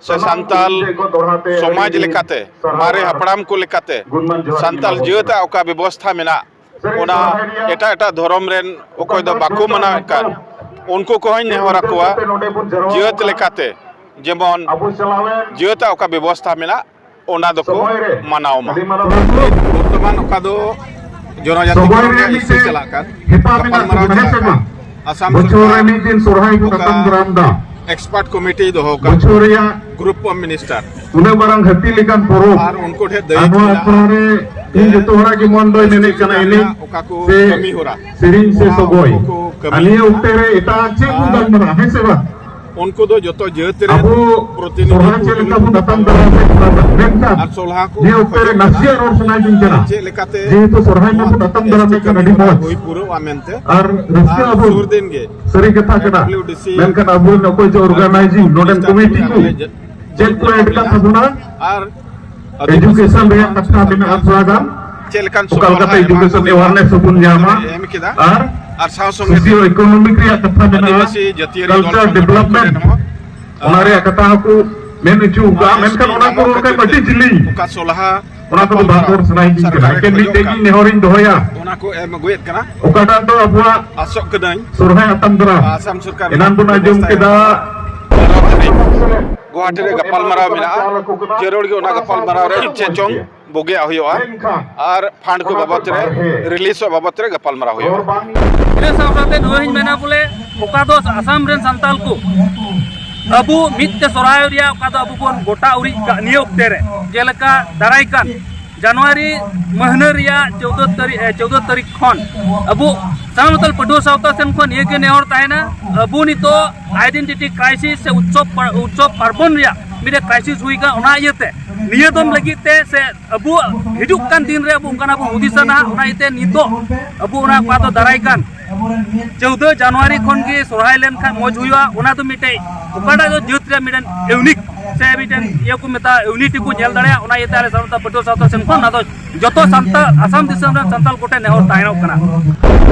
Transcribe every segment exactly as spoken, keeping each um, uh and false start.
ᱥᱮ ᱥᱟᱱᱛᱟᱞ ᱥᱚᱢᱟᱡᱽ ᱞᱮᱠᱟᱛᱮ, ᱢᱟᱨᱮ ᱦᱟᱯᱲᱟᱢ ᱠᱚ ᱞᱮᱠᱟᱛᱮ ᱥᱟᱱᱛᱟᱞ ᱡᱟᱹᱛᱟᱜ ᱚᱠᱟ ᱵᱮᱵᱚᱥᱛᱷᱟ ᱢᱮᱱᱟᱜ, ᱚᱱᱟ ᱮᱴᱟᱜ ᱮᱴᱟᱜ ᱫᱷᱚᱨᱚᱢ ᱨᱮᱱ ᱚᱠᱚᱭ ᱫᱚ ᱵᱟᱠᱚ ᱢᱟᱱᱟᱣᱮᱫ ᱠᱟᱱ, ᱩᱱᱠᱩ ᱠᱚᱦᱚᱸᱧ ᱱᱮᱦᱚᱨ ᱟᱠᱚᱣᱟ, ᱡᱟᱹᱛ ᱞᱮᱠᱟᱛᱮ ᱡᱮᱢᱚᱱ ᱡᱟᱹᱛᱟᱜ ᱚᱠᱟ ᱵᱮᱵᱚᱥᱛᱷᱟ ᱢᱮᱱᱟᱜ, ᱚᱱᱟ ᱫᱚᱠᱚ ᱢᱟᱱᱟᱣ ᱢᱟ᱾ ᱵᱚᱨᱛᱚᱢᱟᱱ ᱚᱠᱟ ᱫᱚ ᱡᱚᱱᱚᱡᱟᱛᱤ ᱠᱚ ᱨᱮᱭᱟᱜ ᱤᱥᱩ ᱪᱟᱞᱟᱜ ᱠᱟᱱ, ᱜᱟᱯᱟᱞᱢᱟᱨᱟᱣ ᱪᱟᱞᱟᱜ ᱠᱟᱱ, ᱟᱥᱟᱢ ᱥᱚᱨᱠᱟᱨ ᱚᱠᱟ ᱮᱠᱥᱯᱟᱨᱴ ᱠᱚᱢᱤᱴᱤᱭ ᱫᱚᱦᱚ ᱟᱠᱟᱫ, ᱜᱨᱩᱯ ᱚᱯᱷ ᱢᱤᱱᱤᱥᱴᱟᱨ, ᱩᱱᱟᱹᱜ ᱢᱟᱨᱟᱝ ᱦᱟᱹᱛᱤ ᱞᱮᱠᱟᱱ ᱯᱚᱨᱚᱵᱽ, ᱟᱨ ᱩᱱᱠᱩ ᱴᱷᱮᱱ ᱫᱟᱹᱭᱤᱛ ᱢᱮᱱᱟᱜᱼᱟ᱾ ᱤᱧ ᱡᱚᱛᱚ ᱦᱚᱲᱟᱜ ᱜᱮ ᱢᱚᱱ ᱫᱚᱭ ᱢᱮᱱᱮᱫ ᱠᱟᱱᱟ ᱮᱱᱮᱡ ᱚᱠᱟ ᱠᱚ ᱥᱮ ᱠᱟᱹᱢᱤ ᱦᱚᱨᱟ, ᱥᱮᱨᱮᱧ ᱥᱮ ᱥᱚᱜᱚᱭ᱾ ᱟᱨ ᱱᱤᱭᱟᱹ ᱚᱠᱛᱮ ᱨᱮ ᱮᱴᱟᱜ ᱪᱮᱫ ᱵᱚᱱ ᱜᱟᱞᱢᱟᱨᱟᱜᱼᱟ, ᱦᱮᱸ ᱥᱮ ᱵᱟᱝ? ᱩᱱᱠᱩ ᱫᱚ ᱡᱚᱛᱚ ᱡᱟᱹᱛ ᱨᱮ ᱟᱵᱚ ᱯᱨᱚᱛᱤᱱᱤᱫᱷᱤ ᱥᱚᱨᱦᱟᱭ ᱠᱚ ᱪᱮᱫ ᱞᱮᱠᱟ ᱵᱚᱱ ᱟᱛᱟᱝ ᱫᱟᱨᱟᱢ ᱥᱮ ᱠᱷᱟᱨᱟᱯᱟ? ᱢᱮᱱᱠᱷᱟᱱ ᱟᱨ ᱥᱚᱞᱦᱟ ᱠᱚ ᱱᱤᱭᱟᱹ ᱚᱠᱛᱮ ᱨᱮ ᱠᱷᱚᱡᱚᱜ ᱱᱟᱥᱮᱭᱟᱜ ᱠᱟᱱᱟ᱾ ᱨᱚᱲ ᱥᱟᱱᱟᱭᱮᱫ ᱞᱤᱧ ᱠᱟᱱᱟ᱾ ᱪᱮᱫ ᱞᱮᱠᱟᱛᱮ ᱡᱮᱦᱮᱛᱩ ᱥᱚᱨᱦᱟᱭ ᱱᱚᱣᱟ ᱢᱟᱵᱚᱱ ᱟᱛᱟᱝ ᱫᱟᱨᱟᱢᱮᱫ ᱠᱟᱱ, ᱟᱹᱰᱤ ᱢᱚᱡᱽ᱾ ᱦᱩᱭ ᱯᱩᱨᱟᱹᱣᱜᱼᱟ ᱢᱮᱱᱛᱮ᱾ ᱟᱨ ᱨᱟᱹᱥᱠᱟᱹ ᱟᱨ ᱟᱵᱚᱱ᱾ ᱥᱩᱨ ᱫᱤᱱ ᱜᱮ ᱥᱟᱹᱨᱤ ᱠᱟᱛᱷᱟ ᱠᱟᱱᱟ᱾ ᱰᱟᱵᱽᱞᱤᱭᱩ ᱰᱤ ᱥᱤ ᱢᱮᱱᱠᱷᱟᱱ ᱟᱵᱚᱨᱮᱱ ᱚᱠᱚᱭ ᱪᱚ ᱚᱨᱜᱟᱱᱟᱭᱡᱤᱝ ᱱᱚᱰᱮᱱ ᱠᱚᱢᱤᱴᱤ ᱠᱚ ᱟᱞᱮ ᱪᱮᱫ ᱠᱚ ᱮᱰ ᱠᱟᱱ ᱛᱟᱵᱚᱱᱟ? ᱟᱨ ᱮᱰᱩᱠᱮᱥᱚᱱ ᱨᱮᱭᱟᱜ ᱠᱟᱛᱷᱟ ᱢᱮᱱᱟᱜᱼᱟ ᱛᱷᱚᱲᱟ ᱜᱟᱱ᱾ ᱪᱮᱫ ᱞᱮᱠᱟᱱ ᱚᱠᱟ ᱞᱮᱠᱟᱛᱮ ᱥᱚᱨᱦᱟᱭ ᱮᱰᱩᱠᱮᱥᱚᱱ ᱮᱢᱟ ᱠᱚ ᱮᱣᱟᱨᱱᱮᱥ ᱦᱚᱸᱵᱚᱱ ᱧᱟᱢᱟ? ᱮᱢ ᱠᱮᱫᱟ᱾ ᱟᱨ ᱟᱨ ᱥᱟᱶ ᱥᱚᱸᱜᱮ ᱥᱳᱥᱤᱭᱳ ᱤᱠᱳᱱᱚᱢᱤᱠ ᱨᱮᱭᱟᱜ ᱠᱟᱛᱷᱟ ᱢᱮᱱᱟᱜᱼᱟ, ᱟᱹᱫᱤᱵᱟᱹᱥᱤ ᱡᱟᱹᱛᱤᱭᱟᱹᱨᱤ ᱫᱚᱞ ᱠᱟᱞᱪᱟᱨ ᱥᱚᱝᱜᱚᱴᱷᱚᱱ ᱰᱮᱵᱷᱞᱚᱯᱢᱮᱱᱴ, ᱠᱚᱨᱮ ᱦᱚᱸ, ᱚᱱᱟ ᱨᱮᱭᱟᱜ ᱠᱟᱛᱷᱟ ᱦᱚᱸᱠᱚ ᱢᱮᱱ ᱦᱚᱪᱚ ᱟᱠᱟᱫᱼᱟ᱾ ᱟᱨ ᱢᱮᱱᱠᱷᱟᱱ ᱚᱱᱟ ᱠᱚ ᱨᱚᱲ ᱠᱷᱟᱱ ᱟᱹᱰᱤ ᱡᱤᱞᱤᱧ᱾ ᱚᱠᱟ ᱥᱚᱞᱦᱟ ᱚᱱᱟ ᱠᱚᱫᱚ ᱵᱟᱝ ᱨᱚᱲ ᱥᱟᱱᱟᱭᱮᱫ ᱞᱤᱧ ᱠᱟᱱᱟ᱾ ᱥᱚᱨᱠᱟᱨ ᱮᱠᱮᱱ ᱠᱷᱚᱡᱚᱜ ᱢᱤᱫᱴᱮᱡ ᱠᱟᱱ᱾ ᱜᱤᱧ ᱱᱮᱦᱚᱨᱤᱧ ᱫᱚᱦᱚᱭᱟ᱾ ᱚᱱᱟ ᱠᱚ ᱮᱢ ᱟᱹᱜᱩᱭᱮᱫ ᱠᱟᱱᱟ᱾ ᱚᱠᱟᱴᱟᱜ ᱫᱚ ᱟᱵᱚᱣᱟᱜ ᱟᱥᱚᱜ ᱠᱟᱹᱱᱟᱹᱧ ᱥᱚᱨᱦᱟᱭ ᱟᱛᱟᱝ ᱫᱟᱨᱟᱢ᱾ ᱟᱥᱟᱢ ᱥᱚᱨᱠᱟᱨ ᱮᱱᱟᱱ ᱵᱚᱱ ᱟᱸᱡᱚᱢ ᱵᱮᱵᱚᱥᱛᱷᱟᱭᱟ᱾ ᱠᱮᱫᱟ᱾ ᱜᱩᱣᱟᱦᱟᱴᱤ ᱨᱮ ᱜᱟᱯᱟᱞᱢᱟᱨᱟᱣ ᱢᱮᱱᱟᱜᱼᱟ᱾ ᱡᱟᱹᱨᱩᱲ ᱜᱮ ᱚᱱᱟ ᱜᱟᱯᱟᱞᱢᱟᱨᱟᱣ ᱨᱮ ᱪᱮᱫ ᱪᱚᱝ ᱵᱩᱜᱤᱭᱟᱜ ᱦᱩᱭᱩᱜᱼᱟ ᱟᱨ ᱯᱷᱟᱱᱰ ᱠᱚ ᱵᱟᱵᱚᱫ ᱨᱮ, ᱨᱤᱞᱤᱡᱽᱚᱜ ᱵᱟᱵᱚᱫ ᱨᱮ ᱜᱟᱯᱟᱞᱢᱟᱨᱟᱣ ᱦᱩᱭᱩᱜᱼᱟ᱾ ᱤᱱᱟᱹ ᱥᱟᱶ ᱥᱟᱶᱛᱮ ᱱᱚᱣᱟ ᱦᱚᱸᱧ ᱢᱮᱱᱟ ᱵᱚᱞᱮ, ᱚᱠᱟ ᱫᱚ ᱟᱥᱟᱢ ᱨᱮᱱ ᱥᱟᱱᱛᱟᱞ ᱠᱚ ᱟᱵᱚ ᱢᱤᱫ ᱛᱮ ᱥᱚᱨᱦᱟᱭ ᱨᱮᱭᱟᱜ ᱚᱠᱟ ᱫᱚ ᱟᱵᱚ ᱵᱚᱱ ᱜᱚᱴᱟ ᱩᱨᱤᱡ ᱠᱟᱜ ᱱᱤᱭᱟᱹ ᱚᱠᱛᱮ ᱨᱮ, ᱡᱮᱞᱮᱠᱟ ᱫᱟᱨᱟᱭ ᱠᱟᱱ ᱡᱟᱱᱩᱣᱟᱨᱤ ᱢᱟᱹᱦᱱᱟᱹ ᱨᱮᱭᱟᱜ ᱪᱳᱫᱽᱫᱳ ᱛᱟᱹᱨᱤᱠᱷ, ᱮ, ᱪᱳᱫᱽᱫᱳ ᱛᱟᱹᱨᱤᱠᱷ ᱠᱷᱚᱱ ᱟᱵᱚ ᱥᱟᱱᱛᱟᱲ ᱯᱟᱹᱴᱷᱩᱣᱟᱹ ᱥᱟᱶᱛᱟ ᱥᱮᱱ ᱠᱷᱚᱱ ᱱᱤᱭᱟᱹ ᱜᱮ ᱱᱮᱦᱚᱨ ᱛᱟᱦᱮᱱᱟ, ᱟᱵᱚ ᱱᱤᱛᱚᱜ ᱟᱭᱰᱮᱱᱴᱤᱴᱤ ᱠᱨᱟᱭᱥᱤᱥ ᱥᱮ ᱩᱛᱥᱚᱵ ᱯᱟ-, ᱩᱛᱥᱚᱵ ᱯᱟᱨᱵᱚᱱ ᱨᱮᱭᱟᱜ ᱢᱤᱫᱴᱮᱱ ᱠᱨᱟᱭᱥᱤᱥ ᱦᱩᱭ ᱠᱟᱱᱟ᱾ ᱚᱱᱟ ᱤᱭᱟᱹᱛᱮ ᱱᱤᱭᱟᱹ ᱫᱚᱢ ᱞᱟᱹᱜᱤᱫ ᱛᱮ ᱥᱮ ᱟᱵᱚ ᱦᱤᱡᱩᱜ ᱠᱟᱱ ᱫᱤᱱ ᱨᱮ ᱟᱵᱚ ᱚᱱᱠᱟᱱᱟᱜ ᱵᱚᱱ ᱦᱩᱫᱤᱥᱟ ᱱᱟᱦᱟᱜ, ᱚᱱᱟ ᱤᱭᱟᱹᱛᱮ ᱱᱤᱛᱚᱜ ᱟᱵᱚ ᱚᱱᱟ ᱚᱠᱟ ᱫᱚ ᱫᱟᱨᱟᱭ ᱠᱟᱱ ᱪᱳᱫᱽᱫᱳ ᱡᱟᱱᱩᱣᱟᱨᱤ ᱠᱷᱚᱱ ᱜᱮ ᱥᱚᱨᱦᱟᱭ ᱞᱮᱱᱠᱷᱟᱱ ᱢᱚᱡᱽ ᱦᱩᱭᱩᱜᱼᱟ᱾ ᱚᱱᱟ ᱫᱚ ᱢᱤᱫᱴᱮᱡ ᱚᱠᱟᱴᱟᱜ ᱫᱚ ᱡᱟᱹᱛ ᱨᱮᱭᱟᱜ ᱢᱤᱫᱴᱮᱱ ᱤᱭᱩᱱᱤᱠ ᱥᱮ ᱢᱤᱫᱴᱮᱱ ᱤᱭᱟᱹ ᱠᱚ ᱢᱮᱛᱟᱜᱼᱟ, ᱤᱭᱩᱱᱤᱴᱤ ᱠᱚ ᱧᱮᱞ ᱫᱟᱲᱮᱭᱟᱜᱼᱟ᱾ ᱚᱱᱟ ᱤᱭᱟᱹᱛᱮ ᱟᱞᱮ ᱥᱟᱱᱛᱟᱲ ᱯᱟᱹᱴᱷᱩᱣᱟᱹ ᱥᱟᱶᱛᱟ ᱥᱮᱱ ᱠᱷᱚᱱ ᱚᱱᱟ ᱫᱚ ᱡᱚᱛᱚ ᱥᱟᱱᱛᱟᱲ, ᱟᱥᱟᱢ ᱫᱤᱥᱚᱢ ᱨᱮᱱ ᱥᱟᱱᱛᱟᱲ ᱠᱚᱴᱷᱮᱱ ᱱᱮᱦᱚᱨ ᱛᱟᱦᱮᱱᱚᱜ ᱠᱟᱱᱟ᱾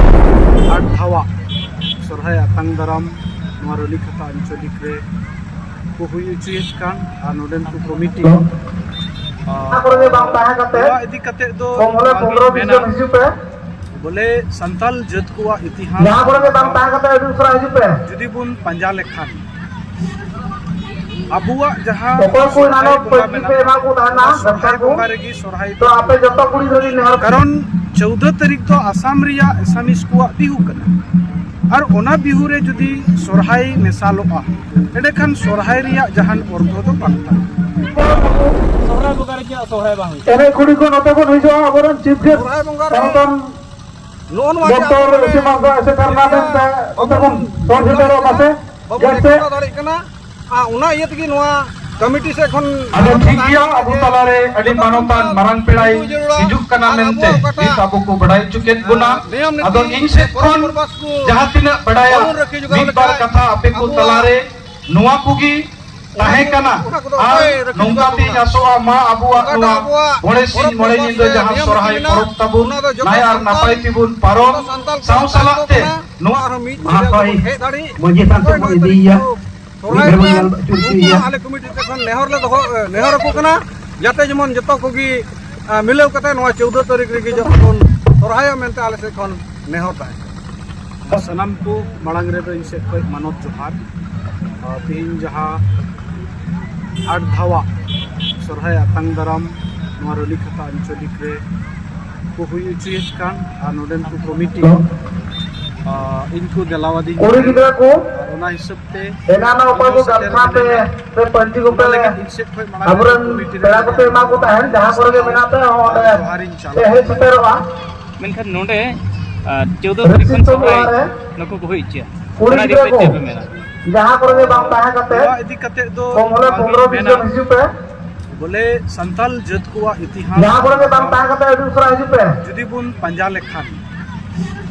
ᱟᱴ ᱫᱷᱟᱣᱟᱜ ᱥᱚᱨᱦᱟᱭ ᱟᱛᱟᱝ ᱫᱟᱨᱟᱢ ᱱᱚᱣᱟ ᱨᱟᱹᱱᱤᱠᱷᱟᱛᱟ ᱟᱧᱪᱚᱞᱤᱠ ᱨᱮ ᱠᱚ ᱦᱩᱭ ᱦᱚᱪᱚᱭᱮᱫ ᱠᱟᱱ ᱟᱨ ᱱᱚᱰᱮᱱ ᱠᱚ ᱠᱚᱢᱤᱴᱤ, ᱟᱨ ᱱᱚᱣᱟ ᱤᱫᱤ ᱠᱟᱛᱮ ᱫᱚ ᱱᱚᱣᱟᱜᱤᱧ ᱢᱮᱱᱟ, ᱵᱚᱞᱮ ᱥᱟᱱᱛᱟᱞ ᱡᱟᱹᱛ ᱠᱚᱣᱟᱜ ᱤᱛᱤᱦᱟᱥ ᱡᱩᱫᱤ ᱵᱚᱱ ᱯᱟᱸᱡᱟ ᱞᱮᱠᱷᱟᱱ, ᱟᱵᱚᱣᱟᱜ ᱡᱟᱦᱟᱸ ᱥᱚᱨᱦᱟᱭ ᱵᱚᱸᱜᱟ ᱢᱮᱱᱟᱜᱼᱟ, ᱥᱚᱨᱦᱟᱭ ᱵᱚᱸᱜᱟ ᱨᱮᱜᱮ ᱥᱚᱨᱦᱟᱭ ᱫᱚ, ᱠᱟᱨᱚᱱ ᱪᱳᱣᱫᱟᱹ ᱛᱟᱹᱨᱤᱠᱷ ᱫᱚ ᱟᱥᱟᱢ ᱨᱮᱭᱟᱜ ᱮᱥᱟᱢᱤᱥ ᱠᱚᱣᱟᱜ ᱵᱤᱦᱩ ᱠᱟᱱᱟ, ᱟᱨ ᱚᱱᱟ ᱵᱤᱦᱩ ᱨᱮ ᱡᱩᱫᱤ ᱥᱚᱨᱦᱟᱭ ᱢᱮᱥᱟᱞᱚᱜᱼᱟ, ᱮᱸᱰᱮᱠᱷᱟᱱ ᱥᱚᱨᱦᱟᱭ ᱨᱮᱭᱟᱜ ᱡᱟᱦᱟᱱ ᱚᱨᱛᱷᱚ ᱫᱚ ᱵᱟᱝ ᱛᱟᱦᱮᱱᱟ᱾ ᱥᱚᱨᱦᱟᱭ ᱵᱚᱸᱜᱟ ᱨᱮ ᱪᱮᱫᱟᱜ ᱥᱚᱨᱦᱟᱭ ᱵᱟᱝ ᱦᱩᱭᱩᱜᱼᱟ? ᱮᱱᱮᱡ ᱠᱩᱲᱤ ᱠᱚ ᱱᱚᱛᱮ ᱵᱚᱱ ᱦᱤᱡᱩᱜᱼᱟ, ᱟᱵᱚᱨᱮᱱ ᱪᱤᱯ ᱜᱮᱥᱴ ᱥᱚᱨᱦᱟᱭ ᱵᱚᱸᱜᱟ ᱨᱮ ᱱᱚᱜᱼᱚ ᱱᱚᱣᱟ ᱜᱮ ᱟᱵᱚ ᱱᱚᱰᱮ ᱥᱮᱴᱮᱨ ᱮᱱᱟ ᱢᱮᱱᱛᱮ ᱚᱱᱛᱮ ᱵᱚᱱ ᱥᱚᱨ ᱥᱮᱴᱮᱨᱚᱜ ᱢᱟᱥᱮ᱾ ᱵᱟᱵᱚᱱ ᱜᱮᱥᱴ ᱥᱮ ᱮᱠᱚᱛᱟ ᱫᱟᱲᱮᱭᱟᱜ ᱠᱟᱱᱟ᱾ ᱟᱨ ᱚᱱᱟ ᱤᱭᱟᱹ ᱛᱮᱜᱮ ᱱᱚᱣᱟ ᱠᱚᱢᱤᱴᱤ ᱥᱮᱫ ᱠᱷᱚᱱ ᱟᱫᱚ ᱴᱷᱤᱠ ᱜᱮᱭᱟ, ᱟᱵᱚ ᱛᱟᱞᱟᱨᱮ ᱟᱹᱰᱤ ᱢᱟᱱᱚᱛᱟᱱ ᱢᱟᱨᱟᱝ ᱯᱮᱲᱟᱭ ᱦᱤᱡᱩᱜ ᱠᱟᱱᱟ ᱢᱮᱱᱛᱮ ᱱᱤᱛ ᱟᱵᱚ ᱠᱚ ᱵᱟᱰᱟᱭ ᱦᱚᱪᱚ ᱠᱮᱫ ᱵᱚᱱᱟ᱾ ᱟᱫᱚ ᱤᱧ ᱥᱮᱫ ᱠᱷᱚᱱ ᱡᱟᱦᱟᱸ ᱛᱤᱱᱟᱹᱜ ᱵᱟᱰᱟᱭᱟ, ᱢᱤᱫ ᱵᱟᱨ ᱠᱟᱛᱷᱟ ᱟᱯᱮ ᱠᱚ ᱛᱟᱞᱟᱨᱮ ᱱᱚᱣᱟ ᱠᱚᱜᱮ ᱛᱟᱦᱮᱸ ᱠᱟᱱᱟ᱾ ᱟᱨ ᱱᱚᱝᱠᱟ ᱛᱮᱧ ᱟᱥᱚᱜᱼᱟ, ᱢᱟ ᱟᱵᱚᱣᱟᱜ ᱱᱚᱣᱟ ᱢᱚᱬᱮ ᱥᱤᱧ ᱢᱚᱬᱮ ᱧᱤᱫᱟᱹ ᱡᱟᱦᱟᱸ ᱥᱚᱨᱦᱟᱭ ᱯᱚᱨᱚᱵᱽ ᱛᱟᱵᱚᱱ ᱱᱟᱭ ᱟᱨ ᱱᱟᱯᱟᱭ ᱛᱮᱵᱚᱱ ᱯᱟᱨᱚᱢ, ᱥᱟᱶ ᱥᱟᱞᱟᱜ ᱛᱮ ᱱᱚᱣᱟ ᱟᱨᱦᱚᱸ ᱢᱤᱫ ᱢᱟᱦᱟ ᱠᱷᱚᱱ ᱢᱟᱺᱡᱷᱤ ᱛᱷᱟᱱ ᱛᱮᱵᱚᱱ ᱤᱫᱤᱭᱮᱭᱟ᱾ ᱥᱚᱨᱦᱟᱭ ᱨᱮ ᱩᱱᱠᱩ ᱦᱚᱸ ᱟᱞᱮ ᱠᱚᱢᱤᱴᱤ ᱥᱮᱫ ᱠᱷᱚᱱ ᱱᱮᱦᱚᱨ ᱞᱮ ᱫᱚᱦᱚ, ᱱᱮᱦᱚᱨ ᱟᱠᱚ ᱠᱟᱱᱟ, ᱡᱟᱛᱮ ᱡᱮᱢᱚᱱ ᱡᱚᱛᱚ ᱠᱚᱜᱮ, ᱟ, ᱢᱤᱞᱟᱹᱣ ᱠᱟᱛᱮ ᱱᱚᱣᱟ ᱪᱳᱣᱫᱟᱹ ᱛᱟᱹᱨᱤᱠᱷ ᱨᱮᱜᱮ ᱡᱚᱛᱚ ᱵᱚᱱ ᱥᱚᱨᱦᱟᱭᱚᱜ ᱢᱮᱱᱛᱮ ᱟᱞᱮ ᱥᱮᱫ ᱠᱷᱚᱱ ᱱᱮᱦᱚᱨ ᱛᱟᱦᱮᱸ ᱠᱟᱱᱟ᱾ ᱥᱟᱱᱟᱢ ᱠᱚ ᱢᱟᱲᱟᱝ ᱨᱮᱫᱚ ᱤᱧ ᱥᱮᱫ ᱠᱷᱚᱱ ᱢᱟᱱᱚᱛ ᱡᱚᱦᱟᱨ᱾ ᱟ, ᱛᱮᱦᱮᱧ ᱡᱟᱦᱟᱸ ᱟᱴ ᱫᱷᱟᱣᱟᱜ ᱥᱚᱨᱦᱟᱭ ᱟᱛᱟᱝ ᱫᱟᱨᱟᱢ ᱱᱚᱣᱟ ᱨᱟᱹᱱᱤᱠᱷᱟᱛᱟ ᱟᱧᱪᱚᱞᱤᱠ ᱨᱮ ᱠᱚ ᱦᱩᱭ ᱦᱚᱪᱚᱭᱮᱫ ᱠᱟᱱ ᱟᱨ ᱱᱚᱰᱮᱱ ᱠᱚ ᱠᱚᱢᱤᱴᱤ, ᱟ, ᱤᱧ ᱠᱚ ᱫᱮᱞᱟᱣᱟᱫᱤᱧ ᱠᱩᱲᱤ ᱜᱤᱫᱽᱨᱟᱹ ᱠᱚ ᱟᱨ ᱚᱱᱟ ᱦᱤᱥᱟᱹᱵ ᱛᱮ ᱮᱱᱟᱱᱚᱜ ᱚᱠᱚᱭ ᱠᱚ ᱠᱟᱛᱷᱟ ᱯᱮ, ᱯᱮ ᱯᱟᱹᱧᱪᱤ ᱠᱚᱯᱮ ᱚᱱᱟ ᱞᱟᱹᱜᱤᱫ ᱤᱧ ᱥᱮᱫ ᱠᱷᱚᱱ ᱢᱟᱲᱟᱝ ᱨᱮ ᱟᱵᱚᱨᱮᱱ ᱠᱚᱢᱤᱴᱤ ᱨᱮ ᱯᱮᱲᱟ ᱠᱚᱯᱮ ᱮᱢᱟ ᱠᱚ ᱛᱟᱦᱮᱸᱱ, ᱡᱟᱦᱟᱸ ᱠᱚᱨᱮ ᱜᱮ ᱢᱮᱱᱟᱜ ᱯᱮ, ᱚᱸᱰᱮ ᱡᱚᱦᱟᱨᱤᱧ ᱪᱟᱞ ᱯᱮ ᱦᱮᱡ ᱥᱮᱴᱮᱨᱚᱜᱼᱟ᱾ ᱢᱮᱱᱠᱷᱟᱱ ᱱᱚᱰᱮ, ᱟ, ᱪᱳᱣᱫᱟᱹ ᱛᱟᱹᱨᱤᱠᱷ ᱠᱷᱚᱱ ᱨᱟᱹᱥᱤ ᱥᱚᱨᱦᱟᱭ ᱛᱚᱞᱟ ᱨᱮ ᱱᱩᱠᱩ ᱠᱚ ᱦᱩᱭ ᱦᱚᱪᱚᱭᱟ᱾ ᱠᱩᱲᱤ ᱚᱱᱟ ᱤᱫᱤ ᱜᱤᱫᱽᱨᱟᱹ ᱠᱟᱛᱮ ᱠᱚ ᱪᱮᱫ ᱯᱮ ᱢᱮᱱᱟ? ᱡᱟᱦᱟᱸ ᱠᱚᱨᱮ ᱜᱮ ᱵᱟᱝ ᱛᱟᱦᱮᱸ ᱠᱟᱛᱮ ᱱᱚᱣᱟ ᱤᱫᱤ ᱠᱟᱛᱮ ᱫᱚ ᱠᱚᱢ ᱦᱚᱞᱮ ᱱᱚᱣᱟ ᱯᱚᱱᱨᱚ ᱜᱤᱧ ᱵᱤᱥ ᱢᱮᱱᱟ, ᱡᱚᱱ ᱦᱤᱡᱩᱜ ᱯᱮ᱾ ᱵᱚᱞᱮ ᱥᱟᱱᱛᱟᱞ ᱡᱟᱹᱛ ᱠᱚᱣᱟᱜ ᱤᱛᱤᱦᱟᱥ ᱡᱟᱦᱟᱸ ᱠᱚᱨᱮ ᱜᱮ ᱵᱟᱝ ᱛᱟᱦᱮᱸ ᱠᱟᱛᱮ ᱟᱹᱰᱤ ᱩᱥᱟᱹᱨᱟ ᱦᱤᱡᱩᱜ ᱯᱮ᱾ ᱡᱩᱫᱤ ᱵᱚᱱ ᱯᱟᱸᱡᱟ ᱞᱮᱠᱷᱟᱱ,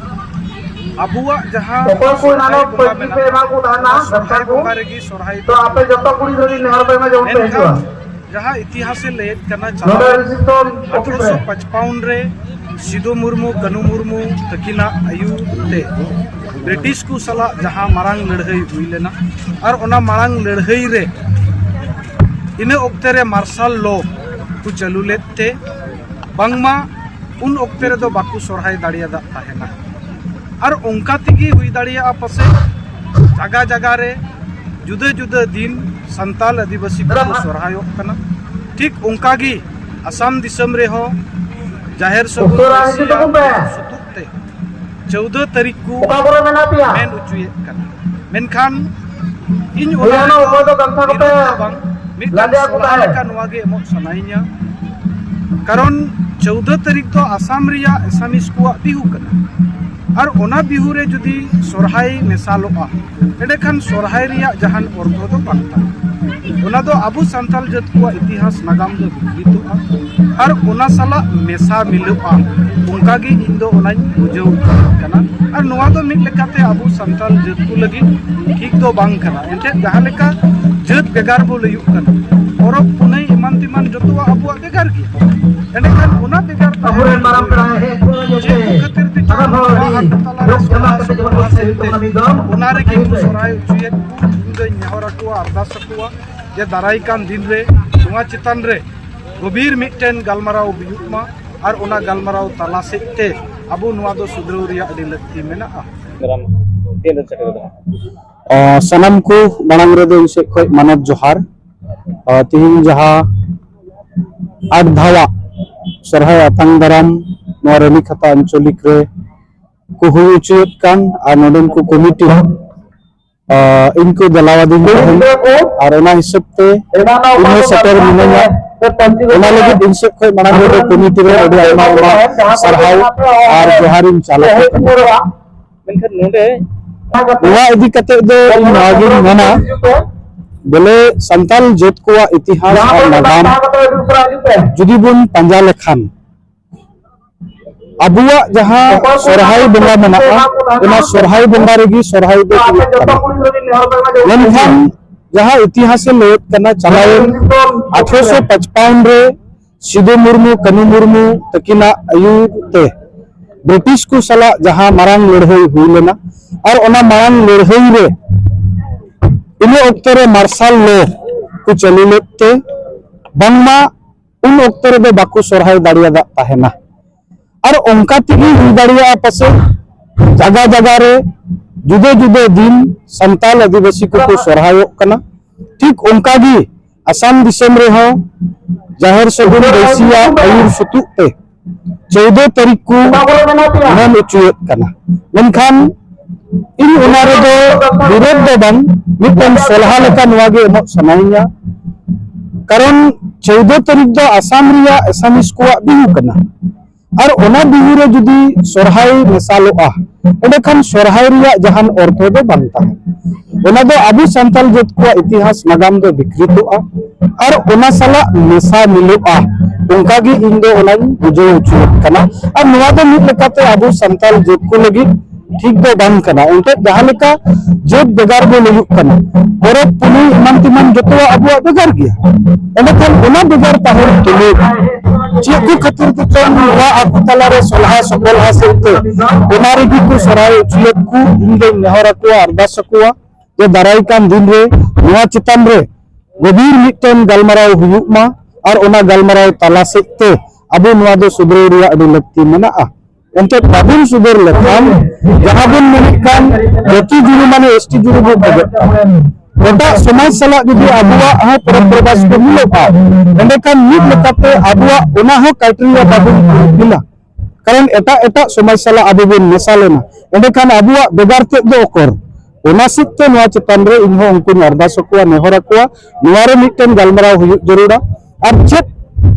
ᱟᱵᱚᱣᱟᱜ ᱡᱟᱦᱟᱸ ᱚᱠᱚᱭ ᱠᱚ ᱥᱚᱨᱦᱟᱭ ᱮᱱᱟᱱᱚᱜ ᱵᱚᱸᱜᱟ ᱯᱟᱹᱧᱪᱤ ᱯᱮ ᱢᱮᱱᱟᱜᱼᱟ, ᱮᱢᱟ ᱠᱚ ᱛᱟᱦᱮᱱᱟ, ᱚᱱᱟ ᱥᱚᱨᱦᱟᱭ ᱵᱮᱵᱽᱥᱟ ᱠᱚ, ᱵᱚᱸᱜᱟ ᱨᱮᱜᱮ ᱥᱚᱨᱦᱟᱭ ᱛᱚ ᱫᱚ ᱟᱯᱮ ᱡᱚᱛᱚ ᱠᱩᱲᱤ ᱜᱤᱫᱽᱨᱟᱹ ᱞᱤᱧ ᱱᱮᱦᱚᱨ ᱯᱮ ᱢᱟ ᱡᱮᱢᱚᱱ ᱯᱮ ᱢᱮᱱᱠᱷᱟᱱ ᱦᱤᱡᱩᱜᱼᱟ᱾ ᱡᱟᱦᱟᱸ ᱤᱛᱤᱦᱟᱥᱮ ᱞᱟᱹᱭᱮᱫ ᱠᱟᱱᱟ, ᱱᱚᱰᱮ ᱪᱟᱞᱟᱣ ᱨᱤᱥᱤᱯᱥᱚᱱ ᱚᱯᱷᱤᱥ ᱨᱮ ᱟᱴᱷᱨᱚᱥᱚ ᱯᱟᱸᱪᱯᱟᱣᱱ ᱨᱮ ᱥᱤᱫᱩ ᱢᱩᱨᱢᱩ, ᱠᱟᱹᱱᱩ ᱢᱩᱨᱢᱩ ᱛᱟᱹᱠᱤᱱᱟᱜ ᱟᱹᱭᱩᱨ ᱛᱮ ᱵᱨᱤᱴᱤᱥ ᱠᱚ ᱥᱟᱞᱟᱜ ᱡᱟᱦᱟᱸ ᱢᱟᱨᱟᱝ ᱞᱟᱹᱲᱦᱟᱹᱭ ᱦᱩᱭ ᱞᱮᱱᱟ, ᱟᱨ ᱚᱱᱟ ᱢᱟᱨᱟᱝ ᱞᱟᱹᱲᱦᱟᱹᱭ ᱨᱮ ᱤᱱᱟᱹ ᱚᱠᱛᱮ ᱨᱮ ᱢᱟᱨᱥᱟᱞ ᱞᱚ ᱠᱚ ᱪᱟᱹᱞᱩ ᱞᱮᱫ ᱛᱮ ᱵᱟᱝᱢᱟ ᱩᱱ ᱚᱠᱛᱮ ᱨᱮᱫᱚ ᱵᱟᱠᱚ ᱥᱚᱨᱦᱟᱭ ᱫᱟᱲᱮᱭᱟᱫᱟᱜ ᱛᱟᱦᱮᱱᱟ᱾ ᱟᱨ ᱚᱱᱠᱟ ᱛᱮᱜᱮ ᱦᱩᱭ ᱫᱟᱲᱮᱭᱟᱜᱼᱟ ᱯᱟᱥᱮᱡ ᱡᱟᱜᱟ ᱡᱟᱜᱟ ᱨᱮ ᱡᱩᱫᱟᱹ ᱡᱩᱫᱟᱹ ᱫᱤᱱ ᱥᱟᱱᱛᱟᱞ ᱟᱹᱫᱤᱵᱟᱹᱥᱤ ᱠᱚᱠᱚ ᱥᱚᱨᱦᱟᱭᱚᱜ ᱠᱟᱱᱟ᱾ ᱴᱷᱤᱠ ᱚᱱᱠᱟ ᱜᱮ ᱟᱥᱟᱢ ᱫᱤᱥᱚᱢ ᱨᱮᱦᱚᱸ ᱡᱟᱦᱮᱨ ᱥᱟᱹᱜᱩᱱ ᱨᱟᱹᱥᱤᱭᱟᱹ ᱥᱩᱛᱩᱜ ᱛᱮ ᱪᱳᱫᱟᱹ ᱛᱟᱹᱨᱤᱠᱷ ᱠᱚ ᱢᱮᱱ ᱦᱚᱪᱚᱭᱮᱫ ᱠᱟᱱᱟ᱾ ᱢᱮᱱᱠᱷᱟᱱ ᱤᱧ ᱚᱱᱟ ᱨᱮᱫᱚ ᱵᱤᱨᱳᱫᱷ ᱫᱚ ᱵᱟᱝ, ᱢᱤᱫᱴᱟᱝ ᱥᱚᱞᱦᱟ ᱞᱮᱠᱟ ᱱᱚᱣᱟ ᱜᱮ ᱮᱢᱚᱜ ᱥᱟᱱᱟᱭᱤᱧᱟ᱾ ᱠᱟᱨᱚᱱ ᱪᱳᱫᱟᱹ ᱛᱟᱹᱨᱤᱠᱷ ᱫᱚ ᱟᱥᱟᱢ ᱨᱮᱭᱟᱜ ᱮᱥᱟᱢᱤᱥ ᱠᱚᱣᱟᱜ ᱵᱤᱦᱩ ᱠᱟᱱᱟ, ᱟᱨ ᱚᱱᱟ ᱵᱤᱦᱩ ᱨᱮ ᱡᱩᱫᱤ ᱥᱚᱨᱦᱟᱭ ᱢᱮᱥᱟᱞᱚᱜᱼᱟ, ᱮᱸᱰᱮᱠᱷᱟᱱ ᱥᱚᱨᱦᱟᱭ ᱨᱮᱭᱟᱜ ᱡᱟᱦᱟᱱ ᱚᱨᱛᱷᱚ ᱫᱚ ᱵᱟᱝ ᱛᱟᱦᱮᱱᱟ᱾ ᱚᱱᱟ ᱫᱚ ᱟᱵᱚ ᱥᱟᱱᱛᱟᱲ ᱡᱟᱹᱛ ᱠᱚᱣᱟᱜ ᱤᱛᱤᱦᱟᱥ ᱱᱟᱜᱟᱢ ᱫᱚ ᱵᱤᱠᱨᱤᱛᱚᱜᱼᱟ ᱟᱨ ᱚᱱᱟ ᱥᱟᱞᱟᱜ ᱢᱮᱥᱟ ᱢᱤᱞᱟᱹᱜᱼᱟ᱾ ᱚᱱᱠᱟ ᱜᱮ ᱤᱧ ᱫᱚ ᱚᱱᱟᱧ ᱵᱩᱡᱷᱟᱹᱣ ᱠᱟᱱᱟ᱾ ᱟᱨ ᱱᱚᱣᱟ ᱫᱚ ᱢᱤᱫ ᱞᱮᱠᱟᱛᱮ ᱟᱵᱚ ᱥᱟᱱᱛᱟᱲ ᱡᱟᱹᱛ ᱠᱚ ᱞᱟᱹᱜᱤᱫ ᱴᱷᱤᱠ ᱫᱚ ᱵᱟᱝ ᱠᱟᱱᱟ᱾ ᱮᱱᱛᱮᱫ ᱡᱟᱦᱟᱸ ᱞᱮᱠᱟ ᱡᱟᱹᱛ ᱵᱷᱮᱜᱟᱨ ᱵᱚ ᱞᱟᱹᱭᱩᱜ ᱠᱟᱱᱟ, ᱯᱚᱨᱚᱵᱽ ᱯᱩᱱᱟᱹᱭ ᱮᱢᱟᱱ ᱛᱮᱢᱟᱱ ᱡᱚᱛᱚᱣᱟᱜ ᱟᱵᱚᱣᱟᱜ ᱵᱷᱮᱜᱟᱨ ᱜᱮᱭᱟ᱾ ᱮᱸᱰᱮᱠᱷᱟᱱ ᱚᱱᱟ ᱵᱷᱮᱜᱟᱨ ᱛᱟᱦᱮᱸ ᱟᱵᱚᱨᱮᱱ ᱢᱟᱨᱟᱝ ᱯᱮᱲᱟ ᱦᱮᱡ ᱦᱚᱪᱚᱭᱟ ᱡᱮ ᱪᱮᱫ ᱠᱚ ᱠᱷᱟᱹᱛᱤᱨ ᱛᱮ ᱟᱵᱚ ᱪᱚᱝ ᱦᱚᱸ ᱱᱚᱣᱟ ᱟᱹᱰᱤ ᱟᱛᱳ ᱛᱟᱞᱟ ᱨᱮ ᱫᱩᱠ ᱡᱟᱞᱟ ᱥᱚᱨᱦᱟᱭ ᱠᱟᱛᱮ ᱥᱚᱢᱚᱭ ᱡᱮᱢᱚᱱ ᱵᱚᱱ ᱥᱮᱞᱮᱫ ᱥᱮᱱᱛᱮ ᱛᱟᱵᱚᱱᱟ ᱢᱤᱫ ᱫᱚᱢ᱾ ᱚᱱᱟ ᱨᱮᱜᱮ ᱠᱚ ᱥᱚᱨᱦᱟᱭ ᱦᱚᱪᱚᱭᱮᱫ ᱠᱚ᱾ ᱤᱧ ᱫᱚᱧ ᱱᱮᱦᱚᱨ ᱟᱠᱚᱣᱟ, ᱟᱨᱫᱟᱥ ᱟᱠᱚᱣᱟ ᱡᱮ ᱫᱟᱨᱟᱭ ᱠᱟᱱ ᱫᱤᱱ ᱨᱮ ᱱᱚᱣᱟ ᱪᱮᱛᱟᱱ ᱨᱮ ᱜᱚᱵᱷᱤᱨ ᱢᱤᱫᱴᱮᱱ ᱜᱟᱞᱢᱟᱨᱟᱣ ᱦᱩᱭᱩᱜ ᱢᱟ, ᱟᱨ ᱚᱱᱟ ᱜᱟᱞᱢᱟᱨᱟᱣ ᱛᱟᱞᱟ ᱥᱮᱫ ᱛᱮ ᱟᱵᱚ ᱱᱚᱣᱟ ᱫᱚ ᱥᱩᱫᱷᱨᱟᱹᱣ ᱨᱮᱭᱟᱜ ᱟᱹᱰᱤ ᱞᱟᱹᱠᱛᱤ ᱢᱮᱱᱟᱜᱼᱟ᱾ ᱜᱨᱟᱢ ᱛᱤᱱ ᱨᱮ ᱥᱮᱴᱮᱨ ᱠᱟᱱᱟ? ᱚ, ᱥᱟᱱᱟᱢ ᱠᱚ ᱢᱟᱲᱟᱝ ᱨᱮᱫᱚ ᱤᱧ ᱥᱮᱫ ᱠᱷᱚᱱ ᱢᱟᱱᱚᱛ ᱡᱚᱦᱟᱨ᱾ ᱚ, ᱛᱤᱦᱤᱧ ᱡᱟᱦᱟᱸ ᱟᱴ ᱫᱷᱟᱣᱟᱜ ᱥᱚᱨᱦᱟᱭ ᱟᱛᱟᱝ ᱫᱟᱨᱟᱢ ᱱᱚᱣᱟ ᱨᱟᱹᱱᱤᱠᱷᱟᱛᱟ ᱟᱧᱪᱚᱞᱤᱠ ᱨᱮ ᱠᱚ ᱦᱩᱭ ᱦᱚᱪᱚᱭᱮᱫ ᱠᱟᱱ, ᱟᱨ ᱱᱚᱰᱮᱱ ᱠᱚ ᱠᱚᱢᱤᱴᱤ ᱦᱚᱸ, ᱟᱨ ᱤᱧ ᱠᱚ ᱫᱮᱞᱟᱣᱟᱫᱤᱧ ᱛᱟᱦᱮᱸᱫ, ᱟᱨ ᱚᱱᱟ ᱦᱤᱥᱟᱹᱵ ᱛᱮ ᱤᱧ ᱦᱚᱸ ᱥᱮᱴᱮᱨ ᱢᱤᱱᱟᱹᱧᱟ᱾ ᱚᱱᱟ ᱞᱟᱹᱜᱤᱫ ᱤᱧ ᱥᱮᱫ ᱠᱷᱚᱱ ᱢᱟᱲᱟᱝ ᱨᱮᱫᱚ ᱠᱚᱢᱤᱴᱤ ᱨᱮ ᱟᱹᱰᱤ ᱟᱭᱢᱟ ᱟᱭᱢᱟ ᱥᱟᱨᱦᱟᱣ ᱟᱨ ᱡᱚᱦᱟᱨ ᱤᱧ ᱪᱟᱞ ᱟᱠᱚ ᱠᱟᱱᱟ᱾ ᱢᱮᱱᱠᱷᱟᱱ ᱱᱚᱰᱮ ᱱᱚᱣᱟ ᱤᱫᱤ ᱠᱟᱛᱮ ᱫᱚ ᱤᱧ ᱱᱚᱣᱟ ᱜᱤᱧ ᱢᱮᱱᱟ, ᱵᱚᱞᱮ ᱥᱟᱱᱛᱟᱞ ᱡᱟᱹᱛ ᱠᱚᱣᱟᱜ ᱤᱛᱤᱦᱟᱥ ᱟᱨ ᱱᱟᱜᱟᱢ ᱡᱩᱫᱤ ᱵᱚᱱ ᱯᱟᱸᱡᱟ ᱞᱮᱠᱷᱟᱱ, ᱟᱵᱚᱣᱟᱜ ᱡᱟᱦᱟᱸ ᱥᱚᱨᱦᱟᱭ ᱵᱚᱸᱜᱟ ᱢᱮᱱᱟᱜᱼᱟ, ᱚᱱᱟ ᱥᱚᱨᱦᱟᱭ ᱵᱚᱸᱜᱟ ᱨᱮᱜᱮ ᱥᱚᱨᱦᱟᱭ ᱫᱚ ᱦᱩᱭᱩᱜ ᱠᱟᱱᱟ᱾ ᱢᱮᱱᱠᱷᱟᱱ ᱡᱟᱦᱟᱸ ᱤᱛᱤᱦᱟᱥᱮ ᱞᱟᱹᱭᱮᱫ ᱠᱟᱱᱟ, ᱪᱟᱞᱟᱣᱮᱱ ᱟᱴᱷᱨᱚᱥᱚ ᱯᱟᱸᱪᱯᱟᱱ ᱨᱮ ᱥᱤᱫᱩ ᱢᱩᱨᱢᱩ, ᱠᱟᱹᱱᱩ ᱢᱩᱨᱢᱩ ᱛᱟᱹᱠᱤᱱᱟᱜ ᱟᱹᱭᱩᱨ ᱛᱮ ᱵᱨᱤᱴᱤᱥ ᱠᱚ ᱥᱟᱞᱟᱜ ᱡᱟᱦᱟᱸ ᱢᱟᱨᱟᱝ ᱞᱟᱹᱲᱦᱟᱹᱭ ᱦᱩᱭ ᱞᱮᱱᱟ, ᱟᱨ ᱚᱱᱟ ᱢᱟᱨᱟᱝ ᱞᱟᱹᱲᱦᱟᱹᱭ ᱨᱮ ᱤᱱᱟᱹ ᱚᱠᱛᱚ ᱨᱮ ᱢᱟᱨᱥᱟᱞ ᱞᱚ ᱠᱚ ᱪᱟᱹᱞᱩ ᱞᱮᱫ ᱛᱮ ᱵᱟᱝᱢᱟ ᱩᱱ ᱚᱠᱛᱚ ᱨᱮᱫᱚ ᱵᱟᱠᱚ ᱥᱚᱨᱦᱟᱭ ᱫᱟᱲᱮᱭᱟᱫᱟᱜ ᱛᱟᱦᱮᱱᱟ᱾ ᱟᱨ ᱚᱱᱠᱟ ᱛᱮᱜᱮ ᱦᱩᱭ ᱫᱟᱲᱮᱭᱟᱜᱼᱟ ᱯᱟᱥᱮᱡ ᱡᱟᱜᱟ ᱡᱟᱜᱟ ᱨᱮ ᱡᱩᱫᱟᱹ ᱡᱩᱫᱟᱹ ᱫᱤᱱ ᱥᱟᱱᱛᱟᱞ ᱟᱹᱫᱤᱵᱟᱹᱥᱤ ᱠᱚᱠᱚ ᱥᱚᱨᱦᱟᱭᱚᱜ ᱠᱟᱱᱟ᱾ ᱴᱷᱤᱠ ᱚᱱᱠᱟ ᱜᱮ ᱟᱥᱟᱢ ᱫᱤᱥᱚᱢ ᱨᱮᱦᱚᱸ ᱡᱟᱦᱮᱨ ᱥᱟᱹᱜᱩᱱ ᱵᱟᱹᱭᱥᱤᱭᱟᱜ ᱟᱹᱭᱩᱨ ᱥᱩᱛᱩᱜ ᱛᱮ ᱪᱳᱫᱚ ᱛᱟᱹᱨᱤᱠᱷ ᱠᱚ ᱢᱮᱱ ᱦᱚᱪᱚᱭᱮᱫ ᱠᱟᱱᱟ᱾ ᱢᱮᱱᱠᱷᱟᱱ ᱤᱧ ᱚᱱᱟ ᱨᱮᱫᱚ ᱵᱤᱨᱳᱫᱷ ᱫᱚ ᱵᱟᱝ, ᱢᱤᱫᱴᱮᱱ ᱥᱚᱞᱦᱟ ᱞᱮᱠᱟ ᱱᱚᱣᱟ ᱜᱮ ᱮᱢᱚᱜ ᱥᱟᱱᱟᱧᱟ᱾ ᱠᱟᱨᱚᱱ ᱪᱳᱫᱚ ᱛᱟᱹᱨᱤᱠᱷ ᱫᱚ ᱟᱥᱟᱢ ᱨᱮᱭᱟᱜ ᱮᱥᱟᱢᱤᱥ ᱠᱚᱣᱟᱜ ᱵᱤᱦᱩ ᱠᱟᱱᱟ, ᱟᱨ ᱚᱱᱟ ᱵᱤᱦᱩ ᱨᱮ ᱡᱩᱫᱤ ᱥᱚᱨᱦᱟᱭ ᱢᱮᱥᱟᱞᱚᱜᱼᱟ, ᱮᱸᱰᱮᱠᱷᱟᱱ ᱥᱚᱨᱦᱟᱭ ᱨᱮᱭᱟᱜ ᱡᱟᱦᱟᱱ ᱚᱨᱛᱷᱚ ᱫᱚ ᱵᱟᱝ ᱛᱟᱦᱮᱱᱟ᱾ ᱚᱱᱟ ᱫᱚ ᱟᱵᱚ ᱥᱟᱱᱛᱟᱲ ᱡᱟᱹᱛ ᱠᱚᱣᱟᱜ ᱤᱛᱤᱦᱟᱥ ᱱᱟᱜᱟᱢ ᱫᱚ ᱵᱤᱠᱨᱤᱛᱚᱜᱼᱟ ᱟᱨ ᱚᱱᱟ ᱥᱟᱞᱟᱜ ᱢᱮᱥᱟ ᱢᱤᱞᱚᱜᱼᱟ᱾ ᱚᱱᱠᱟ ᱜᱮ ᱤᱧ ᱫᱚ ᱚᱱᱟᱧ ᱵᱩᱡᱷᱟᱹᱣ ᱦᱚᱪᱚᱭᱮᱫ ᱠᱟᱱᱟ᱾ ᱟᱨ ᱱᱚᱣᱟ ᱫᱚ ᱢᱤᱫ ᱞᱮᱠᱟᱛᱮ ᱟᱵᱚ ᱥᱟᱱᱛᱟᱲ ᱡᱟᱹᱛ ᱠᱚ ᱞᱟᱹᱜᱤᱫ ᱴᱷᱤᱠ ᱫᱚ ᱵᱟᱝ ᱠᱟᱱᱟ᱾ ᱮᱱᱛᱮᱫ ᱡᱟᱦᱟᱸ ᱞᱮᱠᱟ ᱡᱟᱹᱛ ᱵᱷᱮᱜᱟᱨ ᱵᱚᱱ ᱦᱩᱭᱩᱜ ᱠᱟᱱᱟ, ᱯᱚᱨᱚᱵᱽ ᱯᱩᱱᱟᱹᱭ ᱮᱢᱟᱱ ᱛᱮᱢᱟᱱ ᱡᱚᱛᱚᱣᱟᱜ ᱟᱵᱚᱣᱟᱜ ᱵᱷᱮᱜᱟᱨ ᱜᱮᱭᱟ᱾ ᱮᱸᱰᱮᱠᱷᱟᱱ ᱚᱱᱟ ᱵᱷᱮᱜᱟᱨ ᱛᱟᱦᱮᱱ ᱛᱩᱞᱩᱡ ᱪᱮᱫ ᱠᱚ ᱠᱷᱟᱹᱛᱤᱨ ᱛᱮᱪᱚᱝ ᱱᱚᱣᱟ ᱟᱠᱚ ᱛᱟᱞᱟᱨᱮ ᱥᱚᱞᱦᱟ ᱥᱚᱯᱚᱞᱦᱟ ᱥᱮᱫ ᱛᱮ ᱚᱱᱟ ᱨᱮᱜᱮ ᱠᱚ ᱥᱚᱨᱦᱟᱭ ᱦᱚᱪᱚᱭᱮᱫ ᱠᱚ, ᱤᱧ ᱫᱚᱧ ᱱᱮᱦᱚᱨ ᱟᱠᱚᱣᱟ, ᱟᱨᱫᱟᱥ ᱟᱠᱚᱣᱟ ᱡᱮ ᱫᱟᱨᱟᱭ ᱠᱟᱱ ᱫᱤᱱ ᱨᱮ ᱱᱚᱣᱟ ᱪᱮᱛᱟᱱ ᱨᱮ ᱜᱚᱵᱷᱤᱨ ᱢᱤᱫᱴᱮᱱ ᱜᱟᱞᱢᱟᱨᱟᱣ ᱦᱩᱭᱩᱜ ᱢᱟ ᱟᱨ ᱚᱱᱟ ᱜᱟᱞᱢᱟᱨᱟᱣ ᱛᱟᱞᱟ ᱥᱮᱫ ᱛᱮ ᱟᱵᱚ ᱱᱚᱣᱟ ᱫᱚ ᱥᱩᱫᱷᱨᱟᱹᱣ ᱨᱮᱭᱟᱜ ᱟᱹᱰᱤ ᱞᱟᱹᱠᱛᱤ ᱢᱮᱱᱟᱜᱼᱟ᱾ ᱮᱱᱛᱮᱫ ᱵᱟᱵᱚᱱ ᱥᱩᱫᱷᱟᱹᱨ ᱞᱮᱠᱷᱟᱱ ᱡᱟᱦᱟᱸ ᱵᱚᱱ ᱢᱮᱱᱮᱫ ᱠᱟᱱ ᱡᱟᱹᱛᱤ ᱡᱩᱨᱤ ᱢᱟᱱᱮ ᱮᱥ ᱴᱤ ᱡᱩᱨᱤ ᱵᱚᱱ ᱠᱷᱚᱡᱚᱜ ᱠᱟᱱ, ᱮᱴᱟᱜ ᱥᱚᱢᱟᱡᱽ ᱥᱟᱞᱟᱜ ᱡᱩᱫᱤ ᱟᱵᱚᱣᱟᱜ ᱦᱚᱸ ᱯᱚᱨᱚᱵᱽ ᱯᱚᱨᱵᱟᱥ ᱠᱚ ᱢᱤᱞᱚᱜᱼᱟ, ᱮᱸᱰᱮᱠᱷᱟᱱ ᱢᱤᱫ ᱞᱮᱠᱟᱛᱮ ᱟᱵᱚᱣᱟᱜ ᱚᱱᱟ ᱦᱚᱸ ᱠᱨᱟᱭᱴᱮᱨᱤᱭᱟ ᱵᱟᱵᱚᱱ ᱯᱷᱩᱞᱯᱷᱤᱞᱟ᱾ ᱠᱟᱨᱚᱱ ᱮᱴᱟᱜ ᱮᱴᱟᱜ ᱥᱚᱢᱟᱡᱽ ᱥᱟᱞᱟᱜ ᱟᱵᱚ ᱵᱚᱱ ᱢᱮᱥᱟ ᱞᱮᱱᱟ, ᱮᱸᱰᱮᱠᱷᱟᱱ ᱟᱵᱚᱣᱟᱜ ᱵᱷᱮᱜᱟᱨ ᱛᱮᱫ ᱫᱚ ᱚᱠᱚᱨ? ᱚᱱᱟ ᱥᱮᱫ ᱛᱮ ᱱᱚᱣᱟ ᱪᱮᱛᱟᱱ ᱨᱮ ᱤᱧ ᱦᱚᱸ ᱩᱱᱠᱩᱧ ᱟᱨᱫᱟᱥ ᱟᱠᱚᱣᱟ, ᱱᱮᱦᱚᱨ ᱟᱠᱚᱣᱟ, ᱱᱚᱣᱟ ᱨᱮ ᱢᱤᱫᱴᱮᱱ ᱜᱟᱞᱢᱟᱨᱟᱣ ᱦᱩᱭᱩᱜ ᱡᱟᱹᱨᱩᱲᱟ᱾ ᱟᱨ ᱪᱮᱫ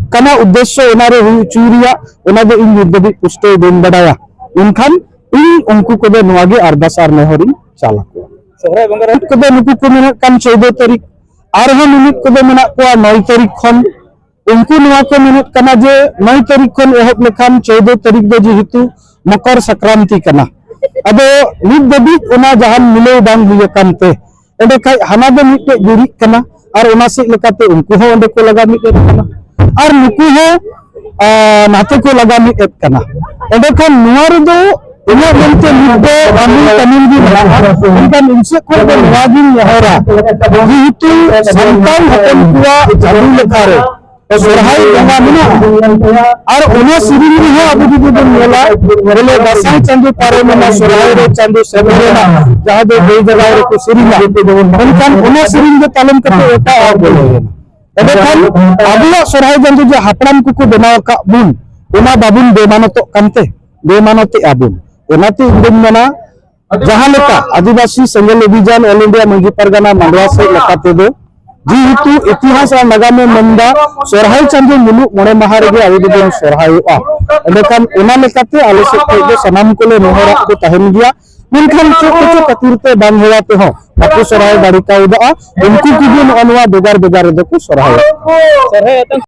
ᱠᱟᱱᱟ ᱩᱫᱽᱫᱮᱥᱥᱚ ᱚᱱᱟ ᱨᱮ ᱦᱩᱭ ᱦᱚᱪᱚᱭ ᱨᱮᱭᱟᱜ, ᱚᱱᱟ ᱫᱚ ᱤᱧ ᱱᱤᱛ ᱫᱷᱟᱹᱵᱤᱡ ᱯᱩᱥᱴᱟᱹᱣ ᱵᱟᱹᱧ ᱵᱟᱰᱟᱭᱟ᱾ ᱢᱮᱱᱠᱷᱟᱱ ᱤᱧ ᱩᱱᱠᱩ ᱠᱚᱫᱚ ᱱᱚᱣᱟ ᱜᱮ ᱟᱨᱫᱟᱥ ᱟᱨ ᱱᱮᱦᱚᱨᱤᱧ ᱪᱟᱞ ᱟᱠᱚᱣᱟ᱾ ᱥᱚᱦᱨᱟᱭ ᱵᱚᱸᱜᱟ ᱨᱮ ᱠᱚᱫᱚ ᱱᱩᱠᱩ ᱠᱚ ᱢᱮᱱᱮᱫ ᱠᱟᱱ ᱪᱳᱫᱚ ᱛᱟᱹᱨᱤᱠᱷ, ᱟᱨᱦᱚᱸ ᱢᱤᱢᱤᱫ ᱠᱚᱫᱚ ᱢᱮᱱᱟᱜ ᱠᱚᱣᱟ ᱱᱚᱭ ᱛᱟᱹᱨᱤᱠᱷ ᱠᱷᱚᱱ᱾ ᱩᱱᱠᱩ ᱱᱚᱣᱟ ᱠᱚ ᱢᱮᱱᱮᱫ ᱠᱟᱱᱟ ᱡᱮ ᱱᱚᱭ ᱛᱟᱹᱨᱤᱠᱷ ᱠᱷᱚᱱ ᱮᱦᱚᱵ ᱞᱮᱠᱷᱟᱱ ᱪᱳᱫᱚ ᱛᱟᱹᱨᱤᱠᱷ ᱫᱚ ᱡᱮᱦᱮᱛᱩ ᱢᱚᱠᱚᱨ ᱥᱟᱠᱨᱟᱱᱛᱤ ᱠᱟᱱᱟ, ᱟᱫᱚ ᱱᱤᱛ ᱫᱷᱟᱹᱵᱤᱡ ᱚᱱᱟ ᱡᱟᱦᱟᱱ ᱢᱤᱞᱟᱹᱣ ᱵᱟᱝ ᱦᱩᱭ ᱟᱠᱟᱱ ᱛᱮ, ᱮᱸᱰᱮᱠᱷᱟᱡ ᱦᱟᱱᱟ ᱫᱚ ᱢᱤᱫᱴᱮᱡ ᱡᱩᱨᱤᱜ ᱠᱟᱱᱟ ᱟᱨ ᱚᱱᱟ ᱥᱮᱫ ᱞᱮᱠᱟᱛᱮ ᱩᱱᱠᱩ ᱦᱚᱸ ᱚᱸᱰᱮ ᱠᱚ ᱞᱟᱜᱟ ᱢᱤᱫ ᱠᱟᱱᱟ᱾ ᱟᱨ ᱱᱩᱠᱩ ᱦᱚᱸ ᱟᱨ ᱱᱟᱛᱮ ᱠᱚ ᱞᱟᱜᱟ ᱢᱤᱫ ᱮᱫ ᱠᱟᱱᱟ᱾ ᱮᱸᱰᱮᱠᱷᱟᱱ ᱱᱚᱣᱟ ᱨᱮᱫᱚ ᱤᱧᱟᱹᱜ ᱢᱮᱱᱛᱮ ᱱᱤᱛ ᱫᱚ ᱟᱹᱢᱤᱱ ᱠᱟᱹᱢᱤᱱ ᱜᱮ ᱢᱮᱱᱟᱜᱼᱟ᱾ ᱢᱮᱱᱠᱷᱟᱱ ᱤᱧ ᱥᱮᱫ ᱠᱷᱚᱱ ᱫᱚ ᱱᱚᱣᱟ ᱜᱤᱧ ᱱᱮᱦᱚᱨᱟ, ᱡᱮᱦᱮᱛᱩ ᱥᱟᱱᱛᱟᱲ ᱦᱚᱯᱚᱱ ᱠᱚᱣᱟᱜ ᱪᱟᱸᱫᱳ ᱞᱮᱠᱷᱟ ᱨᱮ ᱥᱚᱨᱦᱟᱭ ᱵᱚᱸᱜᱟ ᱢᱮᱱᱟᱜᱼᱟ᱾ ᱟᱨ ᱚᱱᱟ ᱥᱮᱨᱮᱧ ᱨᱮᱦᱚᱸ ᱟᱵᱚ ᱡᱩᱫᱤ ᱵᱚᱱ ᱧᱮᱞᱟ, ᱵᱚᱞᱮ ᱫᱟᱸᱥᱟᱭ ᱪᱟᱸᱫᱳ ᱯᱟᱨᱚᱢᱮᱱᱟ, ᱥᱚᱨᱦᱟᱭ ᱨᱮ ᱪᱟᱸᱫᱳ ᱥᱮᱴᱮᱨᱮᱱᱟ, ᱡᱟᱦᱟᱸ ᱫᱚ ᱜᱟᱹᱭ ᱡᱟᱜᱟᱣ ᱨᱮᱠᱚ ᱥᱮᱨᱮᱧᱟ, ᱢᱮᱱᱠᱷᱟᱱ ᱚᱱᱟ ᱥᱮᱨᱮᱧ ᱫᱚ ᱛᱟᱭᱱᱚᱢ ᱠᱟᱛᱮ ᱮᱴᱟᱜ ᱟᱜ ᱵᱚᱞᱚᱭᱮᱱᱟ᱾ ᱮᱸᱰᱮᱠᱷᱟᱱ ᱟᱵᱚᱣᱟᱜ ᱥᱚᱨᱦᱟᱭ ᱪᱟᱸᱫᱳ ᱡᱮ ᱦᱟᱯᱲᱟᱢ ᱠᱚᱠᱚ ᱵᱮᱱᱟᱣ ᱟᱠᱟᱫ ᱵᱚᱱ, ᱚᱱᱟ ᱵᱟᱵᱚᱱ ᱵᱮᱢᱟᱱᱚᱛᱚᱜ ᱠᱟᱱᱛᱮ, ᱵᱮᱢᱟᱱᱚᱛᱮᱜᱼᱟ ᱵᱚᱱ᱾ ᱚᱱᱟᱛᱮ ᱤᱧ ᱫᱩᱧ ᱢᱮᱱᱟ, ᱡᱟᱦᱟᱸ ᱞᱮᱠᱟ ᱟᱹᱫᱤᱵᱟᱹᱥᱤ ᱥᱮᱸᱜᱮᱞ ᱚᱵᱷᱤᱡᱟᱱ ᱚᱞ ᱤᱱᱰᱤᱭᱟ ᱢᱟᱹᱡᱷᱤ ᱯᱟᱨᱜᱟᱱᱟ ᱢᱟᱰᱣᱟ ᱥᱮᱫ ᱞᱮᱠᱟ ᱛᱮᱫᱚ, ᱡᱮᱦᱮᱛᱩ ᱤᱛᱤᱦᱟᱥ ᱟᱨ ᱱᱟᱜᱟᱢᱮ ᱢᱮᱱᱫᱟ ᱥᱚᱨᱦᱟᱭ ᱪᱟᱸᱫᱳ ᱢᱩᱞᱩᱜ ᱢᱚᱬᱮ ᱢᱟᱦᱟ ᱨᱮᱜᱮ ᱟᱵᱚ ᱫᱚᱵᱚᱱ ᱥᱚᱨᱦᱟᱭᱚᱜᱼᱟ, ᱮᱸᱰᱮᱠᱷᱟᱱ ᱚᱱᱟ ᱞᱮᱠᱟᱛᱮ ᱟᱞᱮ ᱥᱮᱫ ᱠᱷᱚᱱ ᱫᱚ ᱥᱟᱱᱟᱢ ᱠᱚᱞᱮ ᱱᱮᱦᱚᱨᱟᱜ ᱠᱚ ᱛᱟᱦᱮᱱ ᱜᱮᱭᱟ᱾ ᱢᱮᱱᱠᱷᱟᱱ ᱪᱮᱫ ᱠᱚᱪᱚ ᱠᱷᱟᱹᱛᱤᱨ ᱛᱮ ᱵᱟᱝ ᱦᱮᱣᱟ ᱛᱮᱦᱚᱸ ᱵᱟᱠᱚ ᱥᱚᱨᱦᱟᱭ ᱫᱟᱲᱮ ᱠᱟᱣᱫᱟ᱾ ᱩᱱᱠᱩ ᱠᱚᱜᱮ ᱱᱚᱜᱼᱚ ᱱᱚᱣᱟ ᱵᱷᱮᱜᱟᱨ ᱵᱷᱮᱜᱟᱨ ᱨᱮᱫᱚ ᱠᱚ ᱥᱚᱨᱦᱟᱭᱚᱜ ᱠᱟᱱᱟ᱾